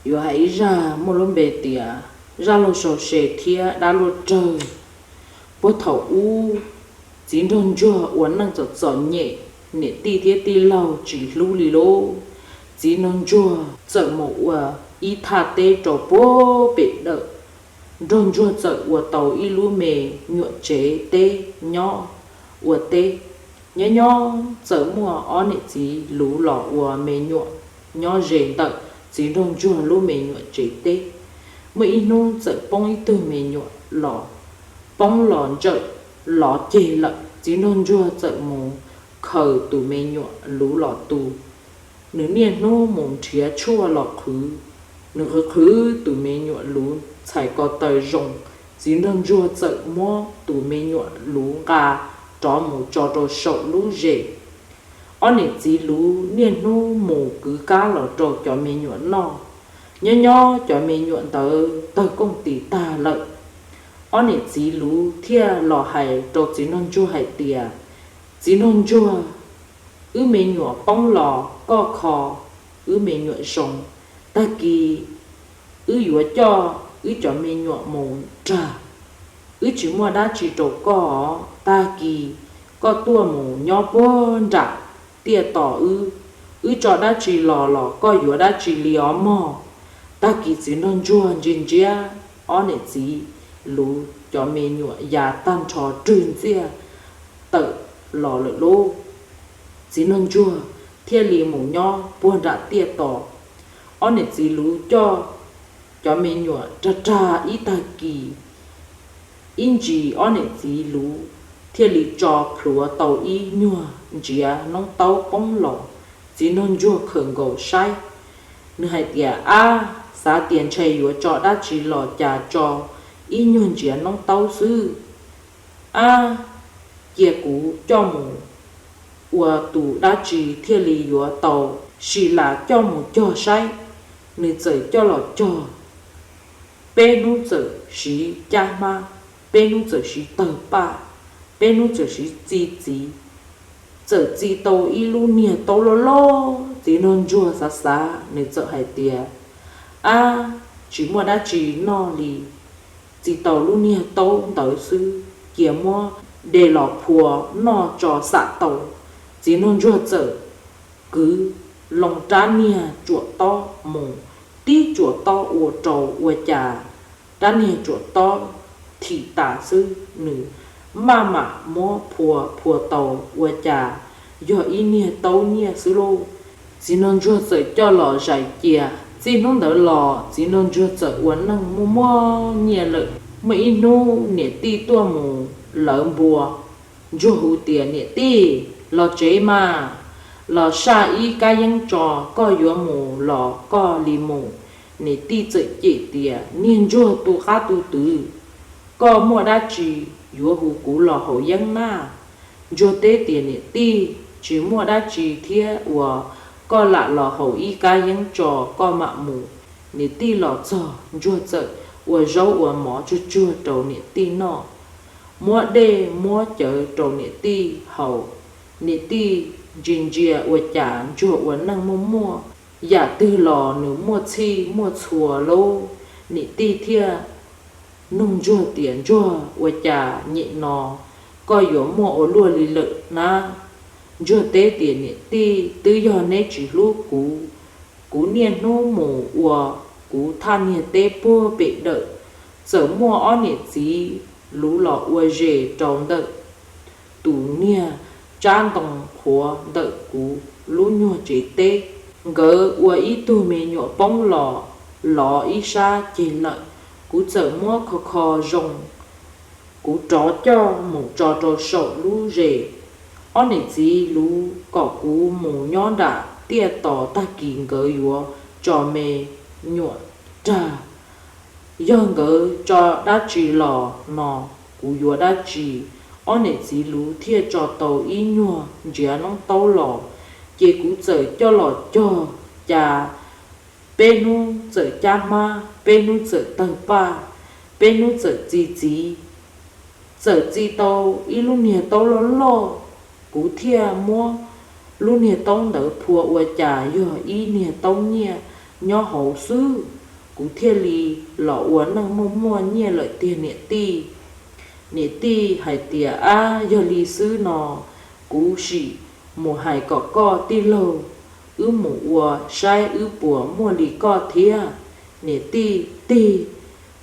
Yuav hais ib zaj muaj lub npe tias zaj laug sau se thiab dab luaj rawg. Puag thaum ub, txiv nraug ntsuag ua neej txom txom nyem, niam tij thiab tij laug tsis hlub li lauj. Txiv nraug ntsuag txawm mus ua ib thaj teb rau puag pem dawm. Nraug ntsuag txawm ua tau ib lub me nyuam tsev teb nyob ua teb. Nyob nyob txawm muaj ob niam txiv luv los ua me nyuam nyob ze ntawm txiv nraug ntsuag lub me nyuam tsev teb. Muaj ib hnub txawm poob ib tug me nyuam los, poob los ntsawm lov ceg lawm. Txiv nraug ntsuag txawm mus khaws tus me nyuam luv los tu. Nws niaj hnub mus nrhiav tshuaj los qhwv. Nws qhwv qhwv tus me nyuam luv txhais ko taw zoo, txiv nraug ntsuag txawm muab tus me nyuam luv nqa rov mus tso rau saum lub zes. Ob niam txiv luv niaj hnub mus kwv kab los rau cov me nyuam noj. Nyob nyob cov me nyuam ntawd tawg kooj tis tag lawm. Ob niam txiv luv thiaj los hais rau txiv nraug ntsuag hais tias, txiv nraug ntsuag, wb me nyuam poob los koj kho wb me nyuam zoo. Tag kis wb yuav coj wb cov me nyuam mus rag. Wb tsis muaj dab tsi rau koj os. Tag kis koj tuaj mus nyob puag nram tiaj tos wb, wb tso dab tsi los los koj yuav dab tsi li os mog. Tag kis txiv nraug ntsuag ntsia ntsia ob niam txiv luv cov me nyuam ya tag nrho rwg ntxiaj tawm los lawm lauj. Txiv nraug ntsuag thiaj li mus nyob puag nram tiaj tos. Ob niam txiv luv coj cov me nyuam rag rag ib tag kis, ib ntsis ob niam txiv luv thiaj li tso plhuav tau ib nyuag ntsiav noob taub poob los. Txiv nraug ntsuag khaws nkaus saib, nws hais tias, ab, xav tias ntshai yuav tso dab tsi los cas tso ib nyuag ntsiav noob taub xwb. Ab, cia kuv coj mus ua tus dab tsi thiaj li yuav tau, sim lam coj mus cog saib. Nws txawm coj los cog, peb hnub txawm siv caj hmab, peb hnub txawm siv tawg paj, peb hnub txawm siv txi txiv, txawm txi tau ib lub niag taub loj loj. Txiv nraug ntsuag xav xav, nws txawm hais tias, ab, tsis muaj dab tsi noj li, txi tau lub niag taub ntawd xwb, cia muab de los phua noj tso xam tau. Txiv nraug ntsuag txawm kwv loo rab niag tsuam tob mus, tib tsuam tob ua rau ua cas rab niag tsuam tob thim tas xwb, nws maj mam muab phua phua tau ua cas yog ib niag taub nyiaj xwb lauj. Txiv nraug ntsuag txawm coj los zais cia. Txij hnub ntawd los txiv nraug ntsuag txawm ua neej muaj muaj nyiaj lawm. Muaj ib hnub niam tij tuaj mus lawv npua, ntsuag hu tias, niam tij, los tsev mas, los saj ib kab yeeb tso, koj yuav mus los koj li mus. Niam tij txawm cem tias, niag ntsuag tu qab tu twv, koj muaj dab tsi yuav hu kuv los haus yeeb na? Ntsuag teb tias, niam tij, tsis muaj dab tsi thiab uas koj lam los haus ib kab yeeb tso koj mam mus. Niam tij los txog, ntsuag txawm ua zaub ua mov tsuag tsuag rau niam tij noj, muab dej muab cawv rau niam tij haus. Niam tij ntsia ntsia ua cas ntsuag ua neej muaj muaj, yam twg los nws muaj txhij muaj txhua lauj. Niam tij thiaj nug ntsuag tias, ntsuag, ua cas nyem no koj yuav muaj ua luaj li lawm na? Ntsuag teb tias, niam tij, twb yog neb tsis hlub kuv. Kuv niaj hnub mus ua kuv thaj niag teb puag pem dawm, txawm muaj ob niam txiv luv los ua zes rau ntawm tus niag tsab ntoo qhuav ntawm kuv lub nyuag tsev teb. Nkawd ua ib tug me nyuam poob los lov ib sab ceg lawm. Kuv txawm muab kho kho zoo, kuv rov coj mus tso rau saum lub zes. Ob niam txiv luv kom kuv mus nyob nram tiaj tos, tag kis nkawd yuav tso me nyuam rag. Yog nkawd tso dab tsi los no kuv yuav dab tsi? Ob niam txiv luv thiaj tso tau ib nyuag ntsiav noob taub los, ces kuv txawm coj los cog, cas peb hnub txawm cab hmab, peb hnub txawm tawg paj, peb hnub txawm txi txiv, txawm txi tau ib lub niag taub loj loj. Kuv thiaj muab lub niag taub ntawd phua ua cas yog ib niag taub nyiaj. nyob hauv xwb, kuv thiaj li los ua neej muaj muaj nyiaj lawm tiag niam tij. Niam tij hais tias, Ab, yog li xwb no, kuv sim mus hais kom koj tij laug wb mus ua saib wb puas muaj li koj thiab. Niam tij tig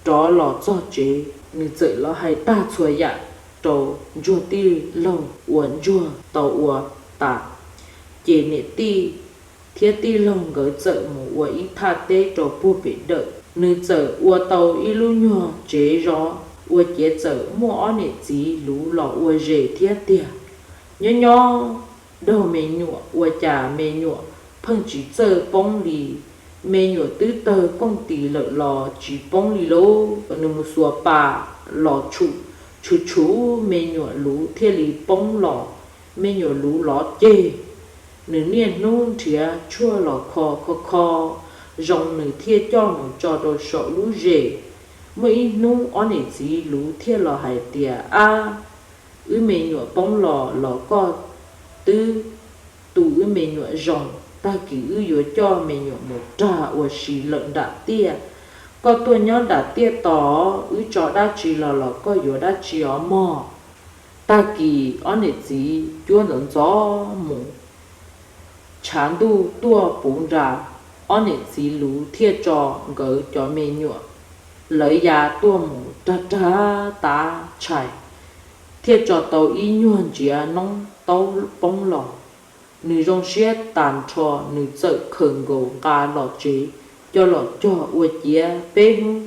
rov los txog tsev, nws txawm los hais tag txhua yam rau ntsuag tij laug uas ntsuag tau ua tas. Ces niam tij thiab tij laug nkawd txawm mus ua ib thaj teb rau puag pem dawm. Nws txawm ua tau ib lub nyuag tsev zov ua ciav txawm muaj ob niam txiv luv los ua zes thiab tiag. Nyob nyob daug me nyuam ua cas me nyuam pheej tsis txawj poob li. Me nyuam twb tawg kooj tis lawm los tsis poob li lauj. Nws mus xuas pas los tshum, tshum tshum me nyuam luv thiaj li poob los. Me nyuam luv lov ceg, nws niaj hnub nrhiav tshuaj los kho kho kho, zoo nws thiaj coj mus tso rau saum lub zes. Muaj ib hnub ob niam txiv luv thiaj los hais tias, Ab, wb me nyuam poob los los koj twb tu wb me nyuam zoo, tag kis wb yuav coj me nyuam mus rag ua si lawm nram tiaj. Koj tuaj nyob nram tiaj tos, wb tso dab tsi los los koj yuav dab tsi os mog. Tag kis ob niam txiv cuab ntxov ntxov mus, tshav ntuj tuaj puv nra, ob niam txiv luv thiaj tso nkawd cov me nyuam, lawv ya tuaj mus rag rag tav tshais, thiaj tso tau ib nyuag ntsiav noob taub poob los. Nws zoo siab tag nrho, nws txawm khaws nkaus nqa los tsev, coj los cog ua ciav peb hnub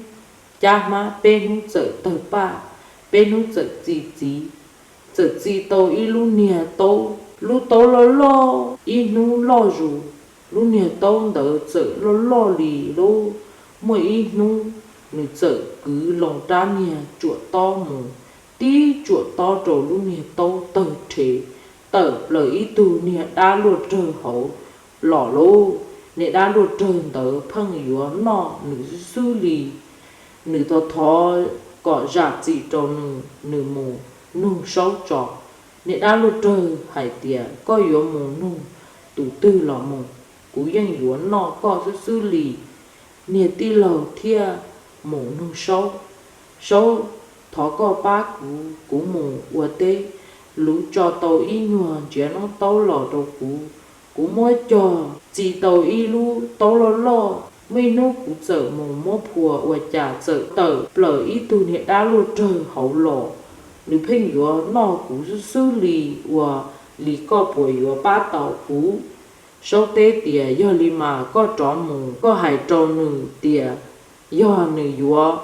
cab hmab, peb hnub txawm tawg paj, peb hnub txawm txi txiv. Txawm txi tau ib lub niag taub, lub taub loj loj, ib hnub loj zus, lub niag taub ntawd txawm loj loj li lub. Muaj ib hnub nws txawm kwv loo rab niag tsuam tob mus, tib tsuam tob rau lub niag taub tawg rhe, tawm plaws ib tug niag dab luaj rawg hauv los lauj. Niag dab luaj rawg ntawd pheej yuav noj nws xwb xwb li. Nws thov thov kom zam txim rau nws, nws mus nug Saub tso. Niag dab luaj rawg hais tias, Koj yuav mus nug tus twg los mus, kuv yeej yuav noj koj xwb xwb li. Niag tij laug thiaj mus nug Saub, Saub, thov koj pab kuv, kuv mus ua teb, luv tso tau ib nyuag ntsiav noob taub los rau kuv. Kuv muab cog txi tau ib lub taub loj loj, muaj ib hnub kuv txawm mus muab phua ua cas txawm tawm plaws ib tug niag dab luaj rawg hauv los. Nws pheej yuav noj kuv xwb xwb li, ua li koj puas yuav pab tau kuv? Saub teb tias, Yog li mas koj rov mus, koj hais rau nws tias yog nws yuav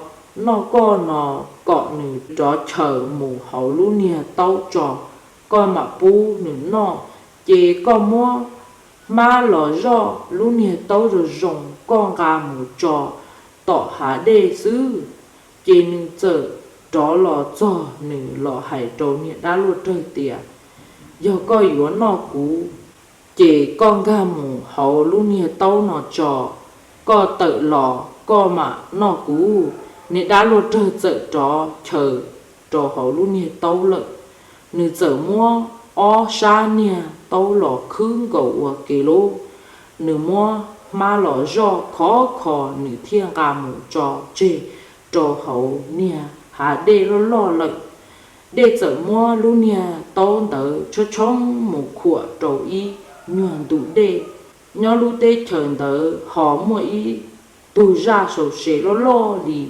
noj koj no, kom nws rov chaws mus hauv lub niag taub tso, koj mam pub nws noj. Ces koj muab hmab los zoj lub niag taub zoo zoo, koj nqa mus tso tom hav dej xwb. Ces nws txawm rov los txog, nws los hais rau niag dab luaj rawg tias, Yog koj yuav noj kuv, ces koj nkag mus hauv lub niag taub no tso, koj tawm los koj mam noj kuv. Niag dab luaj rawg txawm rov chaws rau hauv lub niag taub lawm. Nws txawm muab ob sab niag taub los khwb nkaus ua ke lub. Nws muab hmab los zoj khov kho, nws thiaj nqa mus tso tseg rau hauv niag hav dej loj loj lawm. Dej txawm muab lub niag taub ntawd tshoob tshoob mus khuam rau ib nyuag ntu dej. Nyob lub teb chaws ntawd ho muaj ib tug zaj sau se loj loj li,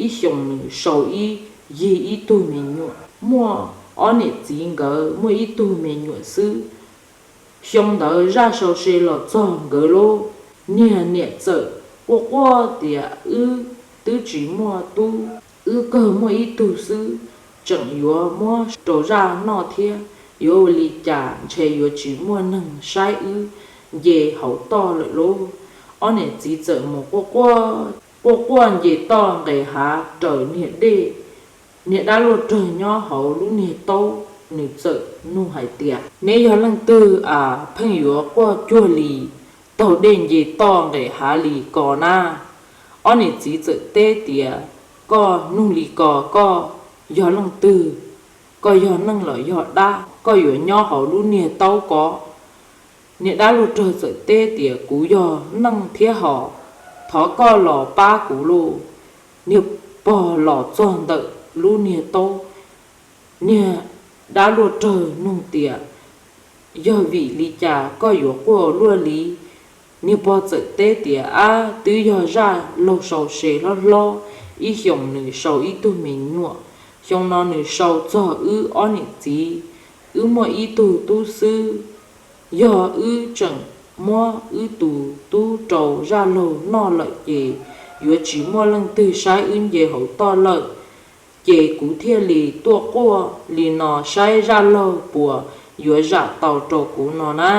ib xyoos nws sau ib yig ib tug me nyuam. Muaj ob niam txiv nkawd muaj ib tug me nyuam xwb. Xyoo ntawd zaj sau se los txog nkawd lub, niag niam txawm quaj quaj tias, Wb twb tsis muaj tub, wb kawg muaj ib tug xwb, tseem yuav muab rau zaj noj thiab, yuav ua li cas ntshe yuav tsis muaj neeg saib wb nce hauv toj lawm lauj. Ob niam txiv txawm mus quaj quaj, quaj quaj nce toj nqes hav raws niag dej. Niag dab luaj rawg nyob hauv lub niag taub, nws txawm nug hais tias, Neb yog leej twg as pheej yuav quaj cuag li taug dej nce toj nqes hav li ko na? Ob niam txiv txawm teb tias, Koj nug li ko, koj yog leej twg? Koj yog neeg los yog dab? Koj yuav nyob hauv lub niag taub ko? Niag dab luaj rawg txawm teb tias, Kuv yog neeg thiab hos. Thov koj los pab kuv lauj. Niag pog los txog ntawm lub niag taub, niag dab luaj rawg nug tias, yog vim li cas koj yuav quaj luaj li? Niag pog txawm teb tias, ab, twb yog zaj laug sau se hlob hlob, ib xyoos nws sau ib tug me nyuam, xyoo no nws sau txog wb ob niam txiv. Wb muaj ib tug tub xwb, yog wb tseem muab wb tus tub rau zaj laug noj lawm ces yuav tsis muaj leej twg saib wb nce hauv toj lawm. Ces kuv thiaj li tuaj quaj li no saib zaj laug puas yuav zam tau rau kuv no na.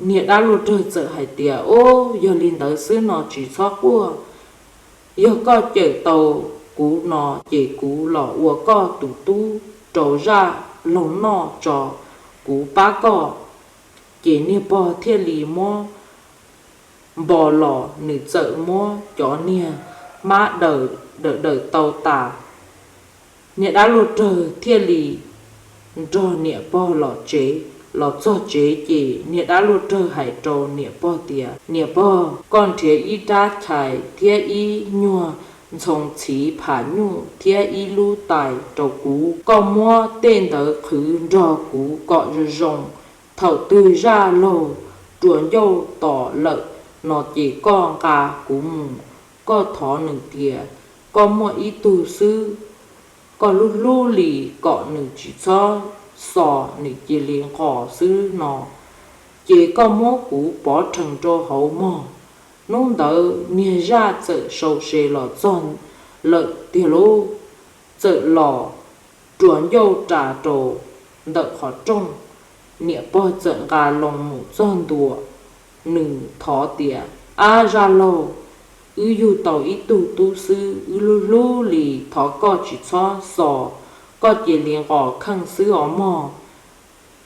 Niag dab luaj rawg txawm hais tias, ub, yog li ntawd xwb no tsis txhob quaj. Yog koj cawm tau kuv no ces kuv los ua koj tus tub rau zaj laug noj tso, kuv pab koj. Ces niag pog thiaj li muab npo los, nws txawm muab cov niag hmab daws daws daws tau tas. Niag dab luaj rawg thiaj li nrog niam pog los tsev. Los txog tsev ces niag dab luaj rawg hais rau niam pog tias, niam pog, koj nrhiav ib rab chais thiab ib nyuag ntxhoo txhiv pham nyuj thiab ib lub tais rau kuv. Koj muab tej ntawd qhwv nrog kuv kom zoo zoo. Thaum twg zaj laug rua ncauj tos lawm no ces koj nqa kuv mus. Koj thov nws tias koj muaj ib tug xwb, koj hlub hlub li kom nws tsis txhob xo, nws cia li nqos xwb no, ces koj muab kuv pov rhees rau hauv mog. Hnub ntawd niag zaj txawm sau se los txog lawm tiag lauj. Txawm los rua ncauj ras rau ntawm qhov rooj, niam pog txawm nqa loo mus txog ntua. Nws thov tias, ab zaj laug, wb yug tau ib tug tub xwb, wb hlub hlub li, thov koj tsis txhob xo, koj cia li nqos kheej xwb os mog.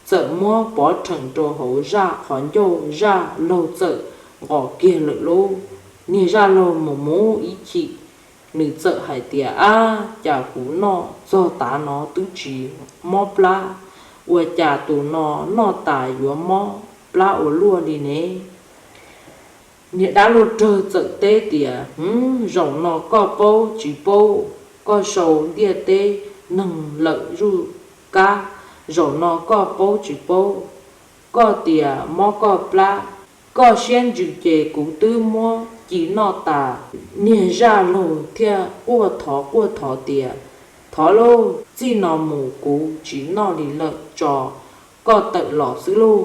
Txawm muab pov rhees rau hauv zaj qhov ncauj, zaj laug txawm nqos kiag lawm lauj. Niag zaj laug mus mus ib chim, nws txawm hais tias, ab, cas kuv noj txog tav no twb tsis mob plab, ua cas tus no noj tas yuav mob plab ua luaj li ne? Niag dab luaj rawg txawm teb tias, hwv, zaum no koj paub tsis paub, koj sau ntiaj teb neeg lawm zuj kab, zaum no koj paub tsis paub, koj tias mob koj plab, koj siab ntsws ces kuv twb muab ci noj tas. Niag zaj laug thiaj quaj thov quaj thov tias, thov lauj, txij no mus kuv tsis noj li lawm tso, koj tawm los xwb lauj.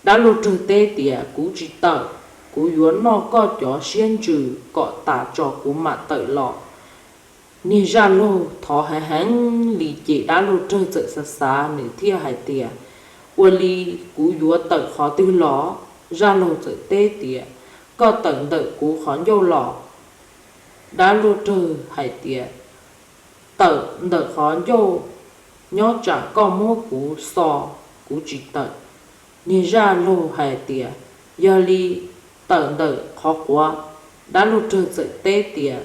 Dab luaj rawg teb tias, kuv tsis tawm, kuv yuav noj koj cov siab ntsws kom tas tso kuv mam tawm los. Niag zaj laug thov heev heev li ces dab luaj rawg txawm xav xav, nws thiaj hais tias, ua li kuv yuav tawm qhov twg los? Zaj laug txawm teb tias, koj tawm ntawm kuv qhov ncauj los. Dab luaj rawg hais tias, tawm ntawm qhov ncauj, nyob tsam koj muab kuv xo, kuv tsis tawm. Niag zaj laug hais tias, yog li tawm ntawm qhov quav. Dab luaj rawg txawm teb tias,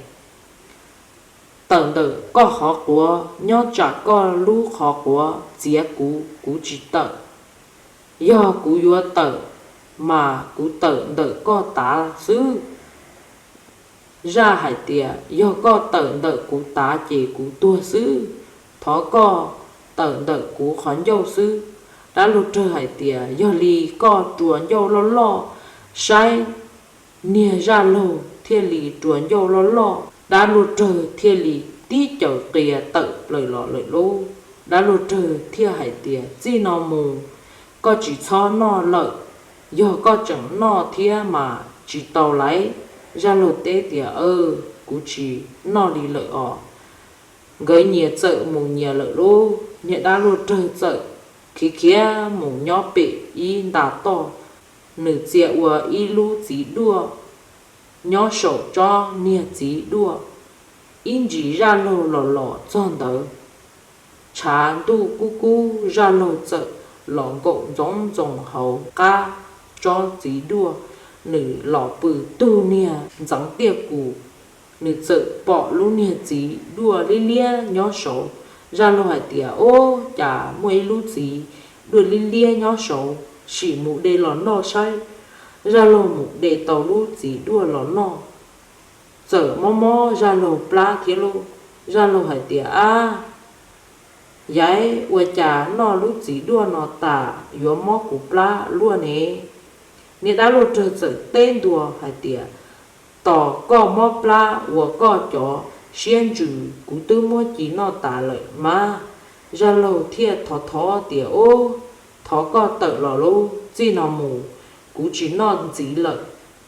tawm ntawm koj qhov quav, nyob tsam koj lub qhov quav txiav kuv, kuv tsis tawm. Yog kuv yuav tawm, mas kuv tawm ntawm koj tav xwb. Zaj hais tias, yog koj tawm ntawm kuv tav ces kuv tuag xwb, thov koj tawm ntawm kuv qhov ncauj xwb. Dab luaj rawg hais tias, yog li koj rua ncauj loj loj saib. Niag zaj laug thiaj li rua ncauj loj loj, dab luaj rawg thiaj li tib caws qia tawm plaws los lawm lauj. Dab luaj rawg thiaj hais tias, txij no mus koj tsis txhob noj lawm, yog koj tseem noj thiab mas tsis tau laiv. Zaj laug teb tias, aw, kuv tsis noj li lawm os. Nkawd nyias txawm mus nyias lawm lauj. Niag dab luaj rawg txawm khiav khiav mus nyob pem ib nta toj, nws txia ua ib lub txiv duaj nyob saum tsob niag txiv duaj. Ib ntsis zaj laug los los txog ntawd, tshav ntuj kub kub, zaj laug txawm los nkaum ntxoov ntxoo hauv qab tsob txiv duaj. Nws los pw tug niag ntxeev tiaj kus, nws txawm pom lub niag txiv duaj liab liab nyob saud. Zaj laug hais tias, ob, cas muaj ib lub txiv duaj liab liab nyob saud, sim mus de los noj saib. Zaj laug mus de tau lub txiv duaj los noj. txawm mob mob zaj laug plab thiab lauj. Zaj laug hais tias, Ab, yaiv, ua cas noj lub txiv duaj no tas yuav mob kuv plab luaj ne? Niag dab luaj rawg txawm teb ntua hais tias, Tos koj mob plab uas koj cov siab ntsws kuv twb muab ci noj tas lawm mas. Zaj laug thiaj thov thov tias, Ub, thov koj tawm los lub txij no mus, kuv tsis noj ntxiv lawm,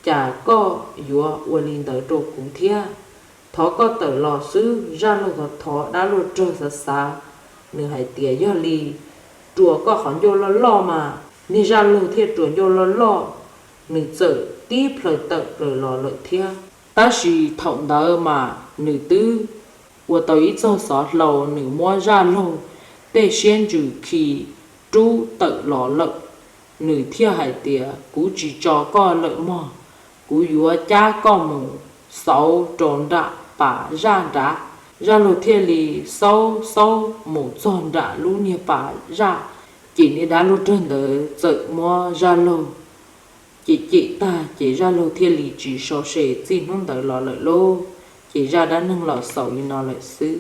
cas koj yuav ua li ntawd rau kuv thiab? Thov koj tawm los xwb. Zaj laug thov thov, dab luaj rawg xav xav, nws hais tias, Yog li rua koj qhov ncauj loj loj mas. Niag zaj laug thiaj rua ncauj loj loj, nws txawm tib plhaws tawm plaws los lawm thiab. Tab sis thaum ntawd mas nws twb ua tau ib txog xov hlau, nws muab zaj laug tej siab ntsws khi rub tawm los lawm. Nws thiaj hais tias, Kuv tsis tso koj lawm mog, kuv yuav cab koj mus xauv rau nram pas zaj nrad. Zaj laug thiaj li xaub xaub mus txog nram lub niag pas zaj, ces niag dab luaj rawg ntawd txawm muab zaj laug cem cem tag, ces zaj laug thiaj li tsis sau se txij hnub ntawd los lawm lauj. Ces zaj dab neeg los xaus li no lawm xwb.